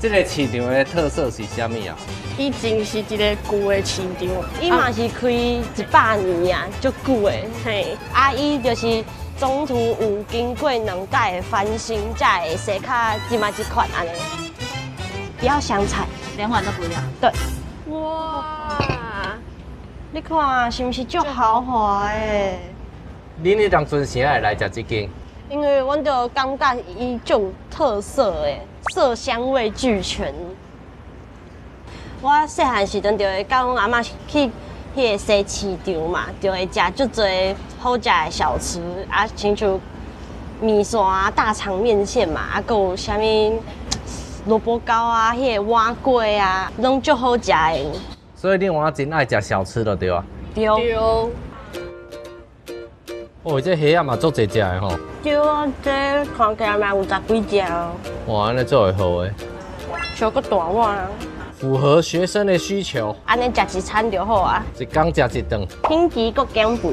這个市場的特色是啥物啊？以前是一个舊的市場，伊嘛是開100年啊，足久的。嘿，啊，伊就是中途有經過兩擺的翻新，才會生較這馬這款按呢。不要香菜，兩碗都不要。對。哇！你看是毋是足豪華的？恁彼當陣啥會來食這間？因為阮就感覺伊足有特色的，色香味俱全。我細漢時陣就會佮阮阿嬤去彼个西市場嘛，就會食足濟好食的小吃，啊，親像麵線啊、大腸麵線嘛，啊，閣有啥物蘿蔔糕啊、彼个碗粿啊，攏足好食的。所以你碗真愛食小吃就對啊？對。對。哦，這蝦仔嘛足濟隻的吼。對啊，這看起來嘛有十幾隻哦。哇，按呢足會好的。燒閣大碗。符合學生的需求。按呢食一餐就好啊。一工食一頓。品質閣減肥。